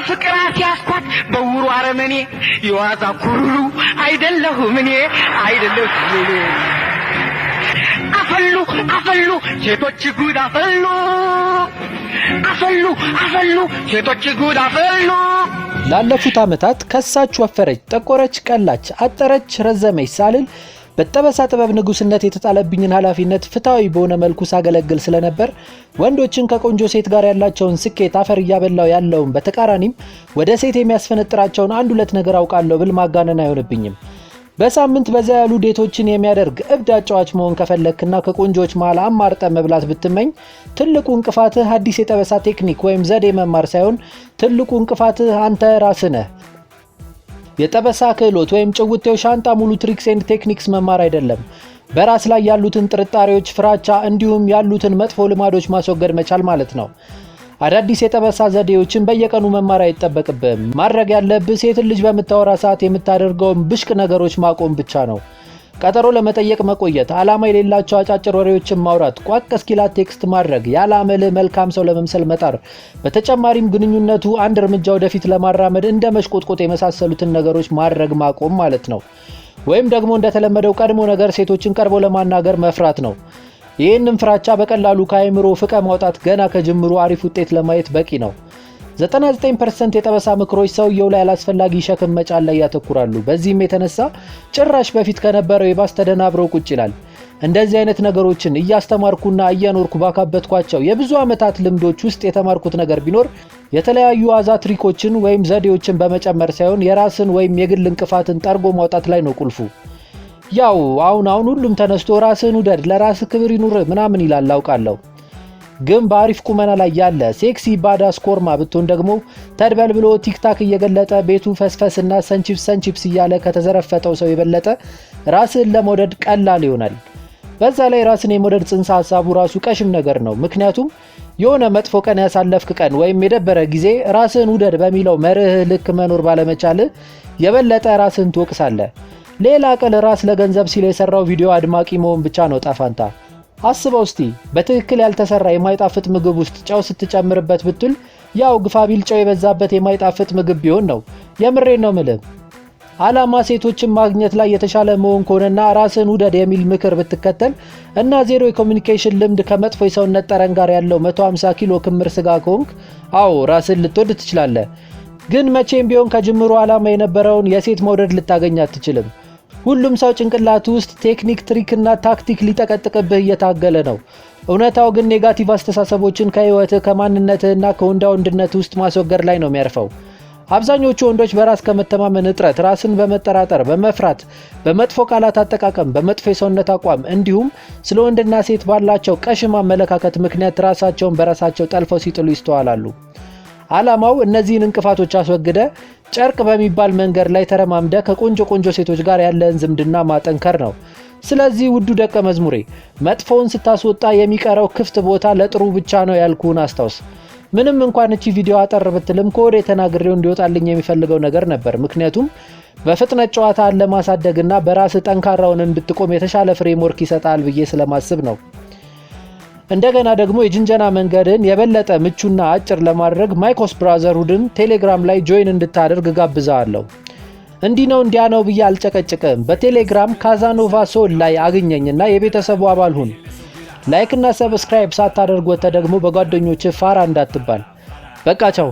በፍቅር አስያዝኳት በውሩ አረመኔ፣ የዋዛ ኩሩሩ አይደለሁም እኔ፣ አይደለሁም እኔ። አፈሉ አፈሉ ሴቶች ጉድ አፈሉ፣ አፈሉ አፈሉ ሴቶች ጉድ አፈሉ። ላለፉት ዓመታት ከሳች፣ ወፈረች፣ ጠቆረች፣ ቀላች፣ አጠረች፣ ረዘመች ሳልል በጠበሳ ጥበብ ንጉስነት የተጣለብኝን ኃላፊነት ፍትሐዊ በሆነ መልኩ ሳገለግል ስለነበር ወንዶችን ከቆንጆ ሴት ጋር ያላቸውን ስኬት አፈር እያበላው ያለውን፣ በተቃራኒም ወደ ሴት የሚያስፈነጥራቸውን አንድ ሁለት ነገር አውቃለሁ ብል ማጋነን አይሆንብኝም። በሳምንት በዛ ያሉ date ኦችን የሚያደርግ እብድ አጫዋች መሆን ከፈለክና ከቆንጆዎች መሃል አማርጠህ መብላት ብትመኝ ትልቁ እንቅፋትህ አዲስ የጠበሳ ቴክኒክ ወይም ዘዴ መማር ሳይሆን ትልቁ እንቅፋትህ አንተ ራስህ ነህ። የጠበሳ ክህሎት ወይም ጭውቴው ሻንጣ ሙሉ tricks and techniques መማር አይደለም። በራስ ላይ ያሉትን ጥርጣሬዎች፣ ፍራቻ እንዲሁም ያሉትን መጥፎ ልማዶች ማስወገድ መቻል ማለት ነው። አዳዲስ የጠበሳ ዘዴዎችን በየቀኑ መማር አይጠበቅብህም። ማድረግ ያለብህ ሴትን ልጅ በምታወራ ሰዓት የምታደርገውን ብሽቅ ነገሮች ማቆም ብቻ ነው። ቀጠሮ ለመጠየቅ መቆየት፣ ዓላማ የሌላቸው አጫጭር ወሬዎችን ማውራት፣ ቋቅ እስኪላት text ማድረግ፣ ያለ አመልህ መልካም ሰው ለመምሰል መጣር፣ በተጨማሪም ግንኙነቱ አንድ እርምጃ ወደፊት ለማራመድ እንደ መሽቆጥቆጥ የመሳሰሉትን ነገሮች ማድረግ ማቆም ማለት ነው። ወይም ደግሞ እንደተለመደው ቀድሞ ነገር ሴቶችን ቀርቦ ለማናገር መፍራት ነው። ይህንን ፍራቻ በቀላሉ ከአእምሮ ፍቀህ ማውጣት ገና ከጅምሩ አሪፍ ውጤት ለማየት በቂ ነው። 99% የጠበሳ ምክሮች ሰውየው ላይ አላስፈላጊ ሸክም መጫን ላይ ያተኩራሉ። በዚህም የተነሳ ጭራሽ በፊት ከነበረው የባስ ተደናብሮ ቁጭ ይላል። እንደዚህ አይነት ነገሮችን እያስተማርኩና እየኖርኩ ባካበትኳቸው የብዙ ዓመታት ልምዶች ውስጥ የተማርኩት ነገር ቢኖር የተለያዩ አዛ trick ኦችን ወይም ዘዴዎችን በመጨመር ሳይሆን የራስን ወይም የግል እንቅፋትን ጠርጎ ማውጣት ላይ ነው ቁልፉ። ያው አሁን አሁን ሁሉም ተነስቶ ራስህን ውደድ፣ ለራስህ ክብር ይኑርህ ምናምን ይላል አውቃለሁ። ግን በአሪፍ ቁመና ላይ ያለ sexy badass ኮርማ ብትሆን ደግሞ ተድበልብሎ TikTok እየገለጠ ቤቱ ፈስፈስና ሰንቺፕስ ሰንቺፕስ እያለ ከተዘረፈጠው ሰው የበለጠ ራስህን ለመውደድ ቀላል ይሆናል። በዛ ላይ ራስን የመውደድ ጽንሰ ሀሳቡ ራሱ ቀሽም ነገር ነው። ምክንያቱም የሆነ መጥፎ ቀን ያሳለፍክ ቀን ወይም የደበረ ጊዜ ራስህን ውደድ በሚለው መርህ ልክ መኖር ባለመቻልህ የበለጠ ራስህን ትወቅሳለህ። ሌላ ቀን ራስ ለገንዘብ ሲል የሰራው ቪዲዮ አድማቂ መሆን ብቻ ነው ጣፋንታ። አስበው እስቲ፣ በትክክል ያልተሰራ የማይጣፍጥ ምግብ ውስጥ ጨው ስትጨምርበት ብትል ያው ግፋቢል ጨው የበዛበት የማይጣፍጥ ምግብ ቢሆን ነው። የምሬን ነው ምልህ። ዓላማ ሴቶችን ማግኘት ላይ የተሻለ መሆን ከሆነና ራስን ውደድ የሚል ምክር ብትከተል እና ዜሮ የ communication ልምድ ከመጥፎ የሰውነት ጠረን ጋር ያለው 150 ኪሎ ክምር ስጋ ከሆንክ አዎ ራስን ልትወድ ትችላለህ። ግን መቼም ቢሆን ከጅምሩ ዓላማ የነበረውን የሴት መውደድ ልታገኝ አትችልም። ሁሉም ሰው ጭንቅላቱ ውስጥ ቴክኒክ፣ trick ና ታክቲክ ሊጠቀጥቅብህ እየታገለ ነው። እውነታው ግን negative አስተሳሰቦችን ከህይወትህ፣ ከማንነትህና ከወንዳ ወንድነት ውስጥ ማስወገድ ላይ ነው የሚያርፈው። አብዛኞቹ ወንዶች በራስ ከመተማመን እጥረት፣ ራስን በመጠራጠር፣ በመፍራት፣ በመጥፎ ቃላት አጠቃቀም፣ በመጥፎ የሰውነት አቋም እንዲሁም ስለ ወንድና ሴት ባላቸው ቀሽም አመለካከት ምክንያት ራሳቸውን በራሳቸው ጠልፈው ሲጥሉ ይስተዋላሉ። ዓላማው እነዚህን እንቅፋቶች አስወግደህ ጨርቅ በሚባል መንገድ ላይ ተረማምደህ ከቆንጆ ቆንጆ ሴቶች ጋር ያለህን ዝምድና ማጠንከር ነው። ስለዚህ ውዱ ደቀ መዝሙሬ፣ መጥፎውን ስታስወጣ የሚቀረው ክፍት ቦታ ለጥሩ ብቻ ነው ያልኩህን አስታውስ። ምንም እንኳን እቺ ቪዲዮ አጠር ብትልም ከወደ ተናግሬው እንዲወጣልኝ የሚፈልገው ነገር ነበር። ምክንያቱም በፍጥነት ጨዋታን ለማሳደግና በራስህ ጠንካራውን እንድትቆም የተሻለ framework ይሰጣል ብዬ ስለማስብ ነው። እንደገና ደግሞ የጅንጀና መንገድን የበለጠ ምቹና አጭር ለማድረግ ማይኮስ Brotherhood ን ቴሌግራም ላይ join እንድታደርግ ጋብዛለሁ። እንዲህ ነው እንዲያ ነው ብዬ አልጨቀጭቅም። በቴሌግራም ካዛኖቫ ሶል ላይ አግኘኝና የቤተሰቡ አባል ሁን። Like ና subscribe ሳታደርግ ወጥተህ ደግሞ በጓደኞችህ ፋራ እንዳትባል። በቃ ቻው።